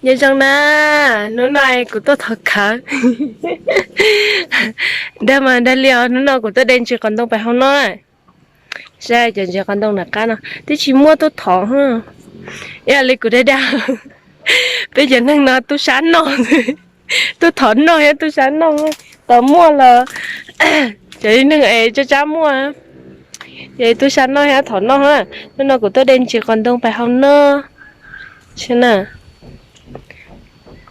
Nyob zoo na, hnub no kuv tuaj thov khawv. Dag mas dag li os, hnub no kuv tuaj de ntsis qos ntoo pais hau no. Saib cov ntsis qos ntoo nram qab no twb tsis muaj tuaj thov. Ib yam li kuv dag dag, peb cov neeg no tub sab noj, tub thov noj thiab tub sab noj. Tau muaj los cov neeg es tsab tsab muaj, ces tub sab noj thiab thov noj. Hnub no kuv tuaj de ntsis qos ntoo pais hau no. Saib na,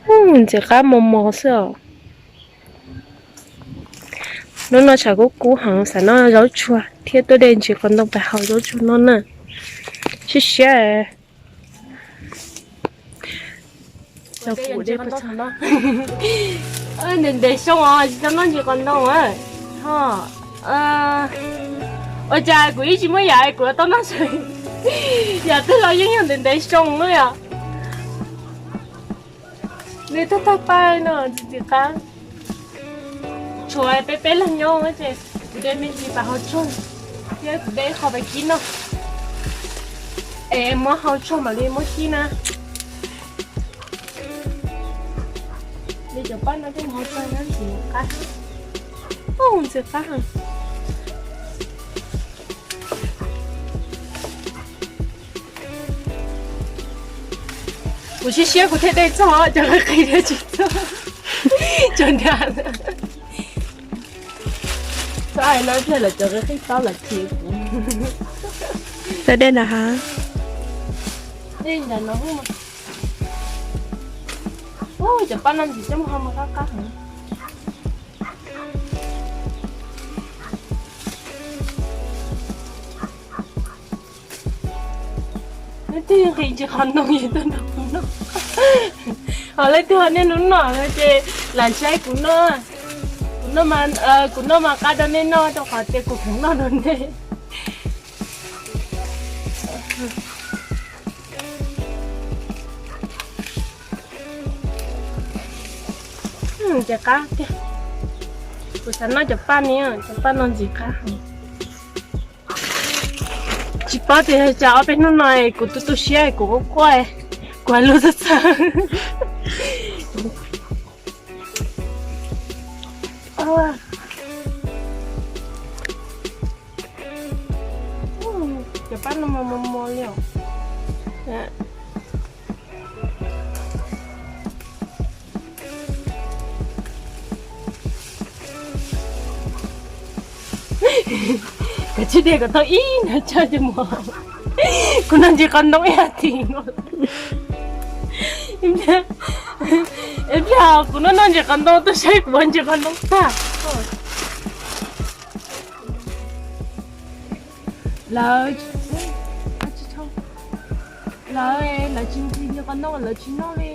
ntxim qab mos mos xwb os. Hnub no tshav kub kub heev, xav noj zaub tsuag thiab tuaj de ntsis qos ntoo pais hau zaub tsuag no na. Siab siab. Ntev ntev xyoo os tsis tau noj ntsis qos ntoo. Ua cas kuv ib tsis muaj yam kuv tau noj, yam twg los yeej yog ntev ntev xyoo na yom. Nws tag tag paj no txiv txiv qab. Tshuav peb peb leeg nyob ces kuv de me ntsis pais hau tsuag thiab kuv de ib qho pais kib noj. Es muab hau tsuag mam li muab kib na. Li cov paj no tej mus hau tsuag na ntxim qab. Ntxim qab. Kuv siab siab kuv thiaj de txog, cov qis qis thiaj tsis txog. Cov nrad, txhob hais no thiaj lawv cov qis qis tau lawm ces kuv tau de nrad ha. Cov paj no ntxim coj mus hau mas qab qab heev. Leej twg nqhis ntsis qos ntoo es tuaj nrog kuv noj. Ho leej twg ho niaj hnub noj no ces lam saib kuv noj. Kuv noj, kuv noj mas qab rau nej noj rau qhov tias kuv kheev noj rau nej. Ntxim qab tiag. Kuv xav noj cov paj ni, cov paj no ntxim qab heev. Tsis paub tias cas ob peb hnub no kuv tu tu siab kuv quaj quaj, kuv lub txhawj txhawj. Cov paj no mos mos li os. Koj tsis tias kom tau ib nrab tsawg ces mus. Kuv noj ntsis qos ntoo ib yam thiab. Ib pliag kuv noj noj ntsis qos ntoo tuaj saib kuv ua ntsis qos ntoo tag. Lawv, lawv, lawv tsis ntxim ntsis qos ntoo lawv tsis noj li.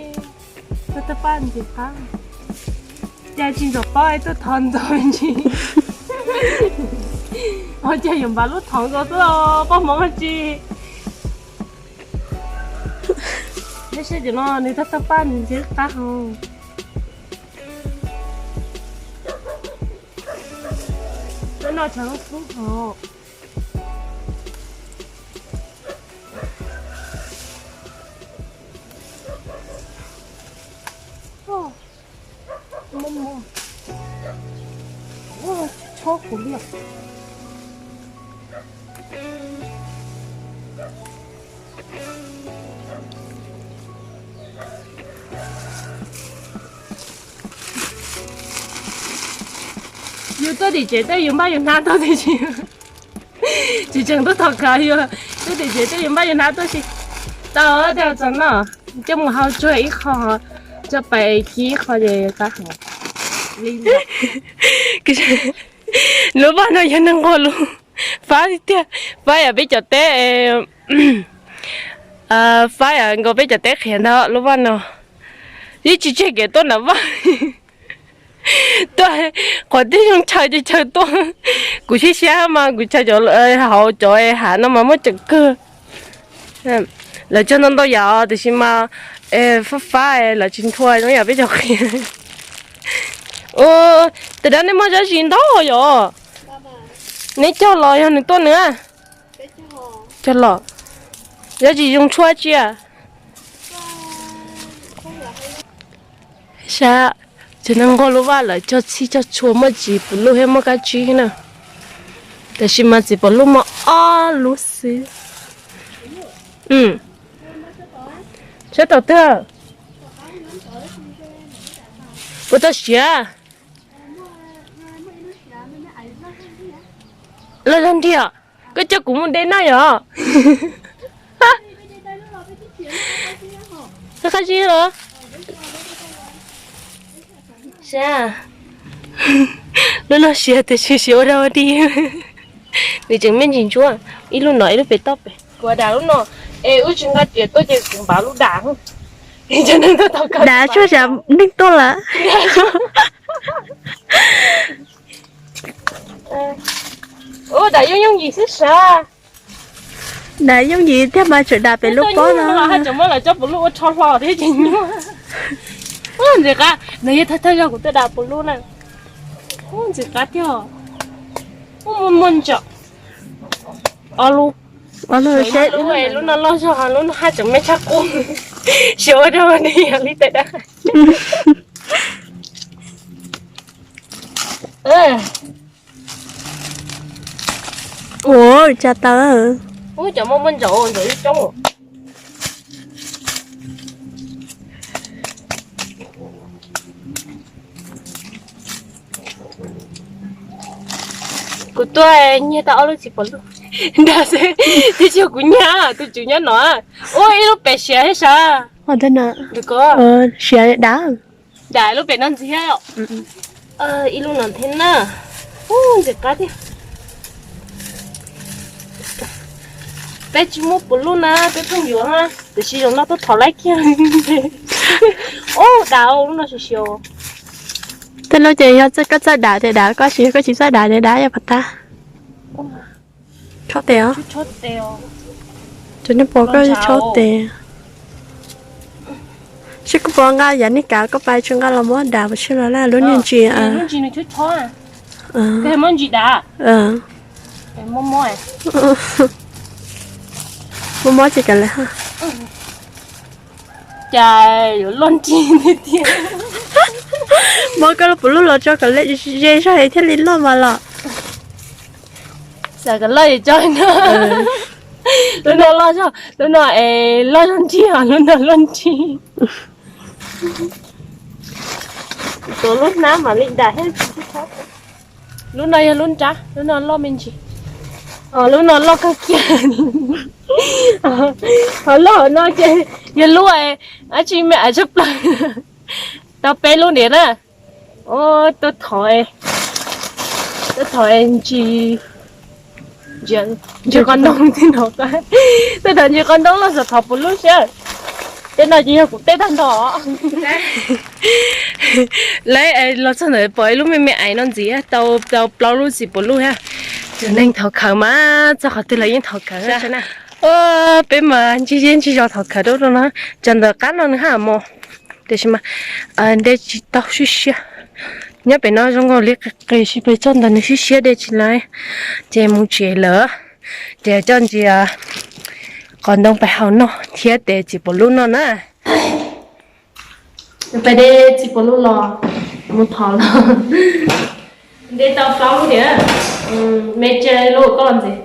Tag tag paj ntxim qab. Cas tsis ntxov paub tuaj thov ntxov ntsis. Ua cas yuav npav lub thov nkaus xwb os, poj hmoob tsis. Neb saib cov no nws tag tag paj nws ntxim qab hos. Lub no tshav kub hos. Chob kuv li. Yus tuaj tim tsev tej yus npaj yus hnab tuaj tiam sis tsis tseem tuaj thov khav, yus tuaj tim tsev tej yus npaj yus hnab tuaj si. Tau, tau txog no, coj mus hau tsuag ib qho, coj pais kib ib qho ces qab hau. Lub vaj no yog neeg nquag lub, fab tiag, fab yam peb cov teb, fab yam nkaus peb cov teb qhiav ntag lub vaj no. Yeej tsis tseg kev tuaj nram vaj. Tuaj qhov twg zoo chaw ces chaw tuaj. Kuv siab siab mas kuv chaw cov hauv cov hav no mas muaj ceem kawg. Lawv cog ntau ntau yam tiam sis mas fab fab lawv tsis nthua zoo yam peb cov qhiav. Ua, tej dab nej muaj dab tsi ntau yom? Neb cog los yog nws tuaj nws? Cog los. Dab tsi zoo tshuaj tsia? Sab, ces neeg nquag lub vaj lawm cog txhij cog txhua muaj txiv puv luj thiab muaj kab tsib na. Tab sis mas txiv puv luj muaj ob lub xwb. Sab tau twg? Puas tau siav? Los zog ntiag, koj coj kuv mus de noj yom? Qab zib los? Sab, lub no siav tiam sis siav ua dog ua dig. Nws tseem me ntsis ntsuab, ib lub no ib lub pem toj pem. Kuv dam lub no, es wb tsis nqa riam tuaj ces kuv npav lub dam. Dav tsuag tsam neeg tuaj lawm. Ua dam yooj yooj yim xwb sav. Dam yooj yim thiab mas tseem dam pem lub pob no. Haj tseem muab lawv coj puv luj ua rho hlo thiab ces nyuaj. Ntxim qab, nws yog thawj thawj zaug kuv tuaj dam puv luj na. Ntxim qab tiag. Muaj muaj ntsaum. Ob lub. Lub no loj zog, lub no haj tseem me tshaj qub. Siav ua dog ua dig yog li tej dab. Ua tsa taw. Ub, cov muaj muaj ntsaum ntsaum ib coob. Kuv tuaj nyiag tau ob lub txiv puv luj. Nrag xwb, twb tsis yog kuv nyiag, tus tswv nyob no. Ua ib lub pem siav thiab sav. Siav dav. Dam lub pem no ntxiv thiab. Ib lub no thiab na. Ub, ntxim qab tiag. Peb tsis muaj puv luj na, peb pheej yuav na, tiam sis zaum no tuaj thov laib kiag. Ub, dam lub no siav siav. Tej lub ces yog koj txawj dam ces dam, koj tsis, koj tsis txawj dam ces dam yog pas tas. Chob tes os. Ces nej pom koj chob tes. Seb koj puas nqa yav nej kav koj pais tsis nqa los muab dam pas tseg los lawm lub niag ntsis. Muab mob ces kav liam. Cas yuav loj nrig tiag tiag. Muab koj lub puv luj los tso kom ze zog es thiaj li loj mas los. Xav kom loj es tso no. Lub no loj zog, lub no es loj zog nrig os, lub no loj nrig. Tus lub hnab mam li dam thiab. Lub no yog lub nrab, lub no loj me ntsis. Lub no loj kawg kiag. Ho loj no ces yog lub dab tsi me aiv tshaj plaws. Tau peb lub niam na. Tuaj thov, tuaj thov ntsis, ntsis qos ntoo thiab no. Tuaj thov ntsis qos ntoo los xav thov puv luj siab. Tej no ces yog kuv tej tag nrho. Lawv los txog ntawd pom ib lub me me aiv no ntxiv, tau plaub lub txiv puv luj thiab. Cov neeg thov khawv mas txog qhov twg los yeej thov khawv. Peb mas ntsig zeb ntsig zos thov khawv dua rau no. Cov ntawm qab no nws haj mos, tiam sis mas de tsis tau siab siab. Nyob pem no zoo nkaus li qis qis, sis pem txog ntawd nws siab siab de tsis lawm. Ces mus tsev lawm, ces coj ntsis qos ntoo pais haus noj thiab tes txiv puv luj noj na. Pais de txiv puv luj los mus thov los. De tau plaub lub tiag, me tse lub koj ntxiv.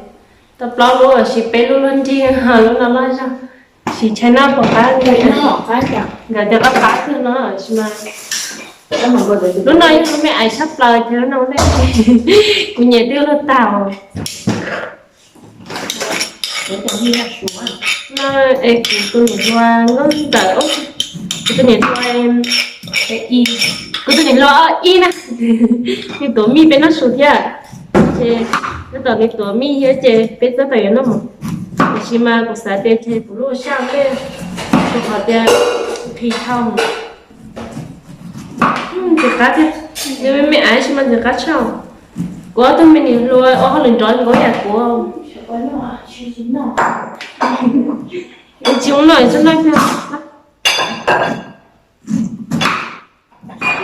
Tau plaub lub los sis peb lub luag nrig, lub no loj zog. Sim tshais noj pom qab, nkawd tias qab qab kawg no sis mas. Lub no yog lub me aiv tshaj plaws ces lub no ne, kuv nyiam twb luag tag. No es kuv tus niam hluas nkauj ntawm, kuv tus niam hluas, kuv tus niam hluas ib na, nws tuav mij peb noj su thiab. Ces tab tom nws tuav mij thiab ces peb tab tom yuav noj mov. Tiam sis mas kuv xav tias ces kuv lub sab tej, rau qhov tias nqhis dhau. Ntxim qab thiab, nws me me aiv sis mas ntxim qab tshaj. Kuv ob tug me niam hluas ua hauj lwm nrov nkaus yam kuv. Tsis ua noj tsis noj kiag.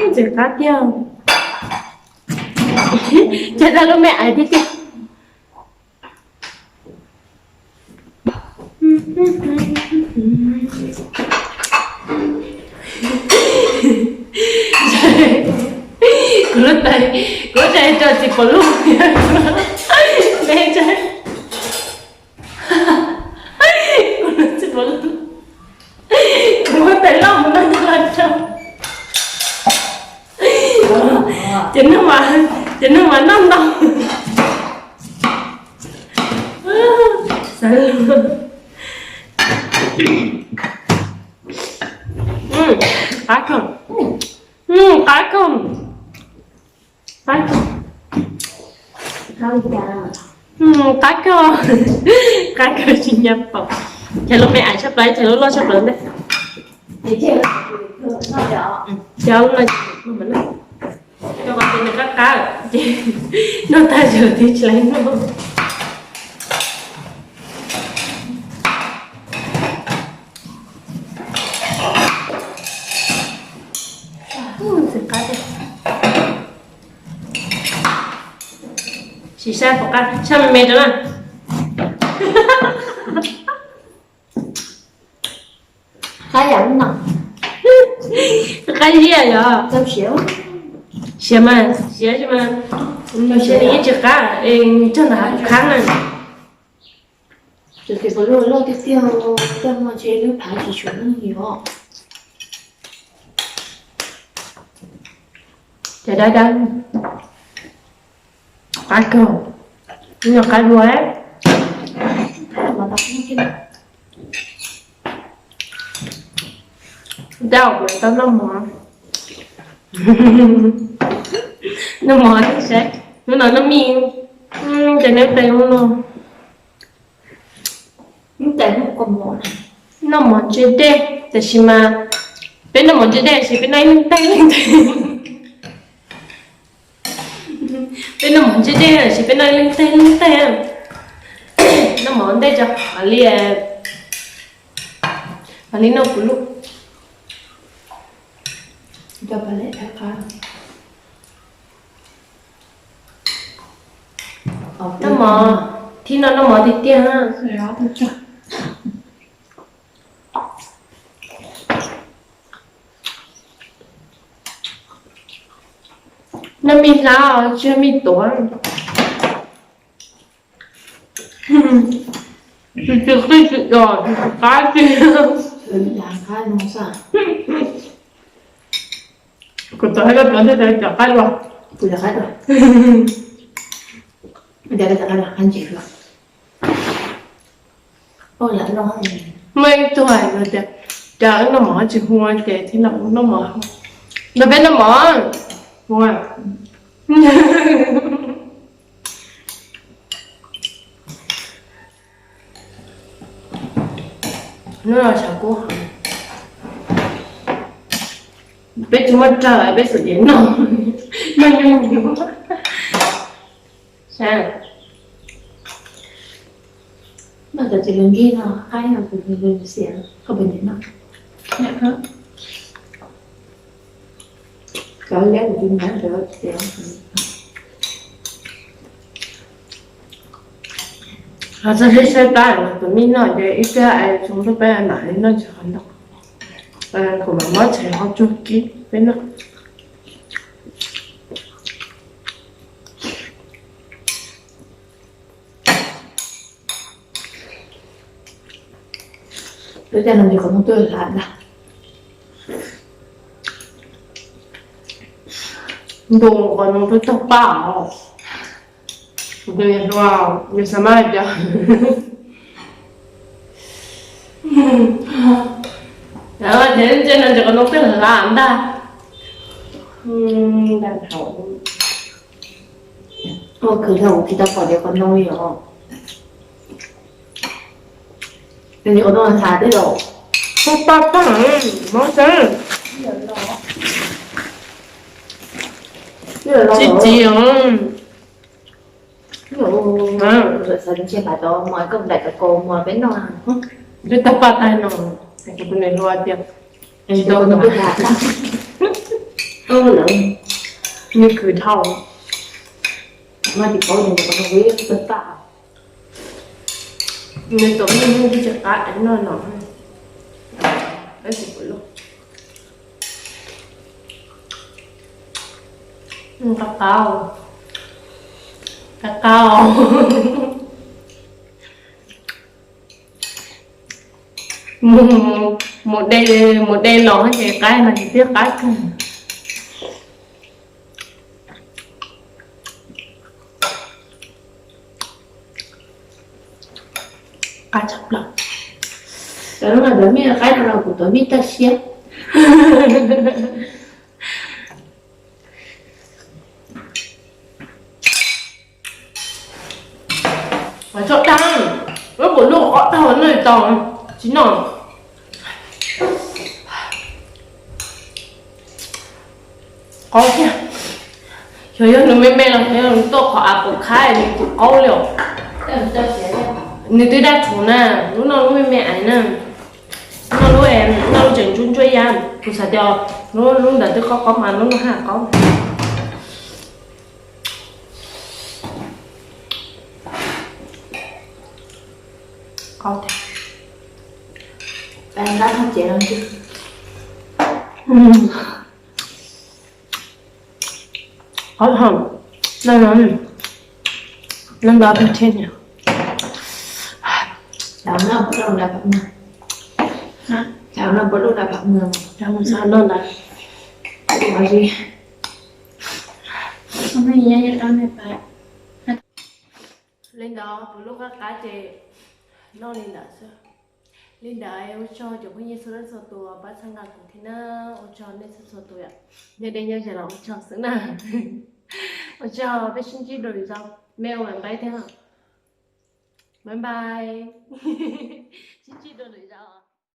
Ntxim qab tiag. Ces tau lub me aiv tiag tiag. Lub tais, kuv tseem tso txiv pov lug. Kuv lub txiv pov lug, kuv muab tais loj mus no los tso. Ces nws mas, ces nws mas noj ntau. Xav lus. Qab kawg. Qab kawg. Qab kawg. Qab kawg, qab kawg tsis nyiam pom. Ces lub me ais tshaj plaws, ces lub loj tshaj plaws ntej. Ces lub no, ces nws qab qab ces noj tag ces tib tsis laib noj. Sim saib puas qab, saib me me rau na. Qab yam no. Qab liaj yog. Siav mas, siav mas, siav yeej tsis qab, rau ntawm hav qab na. Ces loj tiag tiag, coj no ces lub phav tsis tshua yeej yog. Ces dab dab, qab kawg, qab dua. Dab kuv tau noj mov, noj mov thiab saib, hnub no noj mij, ces neb tes ub no. Noj mov ntse dej, tiam sis mas peb noj mov ntse dej tab sis peb noj ib leeg tej leej tej. Peb noj mov ntse dej tab sis peb noj ib leeg tej leej tej. Noj mov ntej tso, li, li noj kuv lub. Noj mov, thib no noj mov tiag tiag. Noj mij hlab tsis yog mij tuav. Tsis tsis qij tsis dos tsis qab tsis. Kuv txawm hais koj tuav ntej tas cov qab dua. Muaj ib tug hais tias, cas wb noj mov tsis hu ces thiaj noj mov, nrog peb noj mov, hu. Hnub no tshav kub heev, peb tsis muaj rag peb xum diav noj, noj nyuaj nyuaj. Noj cov txiv lws nkig no qab yog kuv xiav, koj puas nyiam noj? Cov liab kuv tsis nyiam, cov txiv. Txog seb saib tab tus mij noj ces ib pliag es tso ntuj peb mam li noj tsis qhov ntau. Kuv mam muab tshais qhov tsuag kib peb noj. Peb caij no ces qhov muag twb hlav ntag. Ntu qhov no twb tog paj os. Kuv tus niam hluas, nws xav mas hais tias, ces no ces qhov no twb hlav ntag. Ua khwv dhau kuv tsis tau pom tias qhov no li os. Nws qhov no hlav twb los. Paj paj, mob xwb. Tsis txiv os. Xav ntshe pab tau muag koj daim tau kaus muag peb noj. Twb tag paj tag no, kuv tus niam hluas tias, nws khwv dhau. Nws tom nws twb tsis qab es noj no. Peb tsis pom loj. Qab qab, qab qab. Mus, mus de, mus de los ces qaib no ces twb qab kawg. Qab tshaj plaws. Cov no cov me qaib no los kuv tuav me tag siab. Mas tso dag, wb puas luaj qhov dhau no tau tsis noj. Qaub thiab. Xyov yog nws me me los xyov yog nws tuaj qhov av pom khab nws tus qaub li os. Nws twb dab tshuv na, lub no lub me me aiv na. Noj lub, noj lub tseem ntsuab ntsuab yam, kuv xav tias lub, lub ntawd twb qaub qaub mas lub no haj qaub. Qaub tiag. Nqab thaj cev no. Qaub hov, no no, no ntau pes tseg niam. Cov no puas lub nram pam mws? Cov no puas lub nram pam mws? Cov mus xav no ntawd. Ua li, li ntawd puas lub qab qab ces noj li ntawd xwb. Li ntawd ua tsaug cov phooj ywg txhua leej txhua tus pab txhawb nqa kuv thiab na, ua tsaug nej txhua txhua tus yom. Nyob deb nyob ze los ua tsaug xwb na. Ua tsaug, peb sib ntsib dua lwm zaus, me ua nqaib thiab. Bye bye. Sib ntsib dua lwm zaus.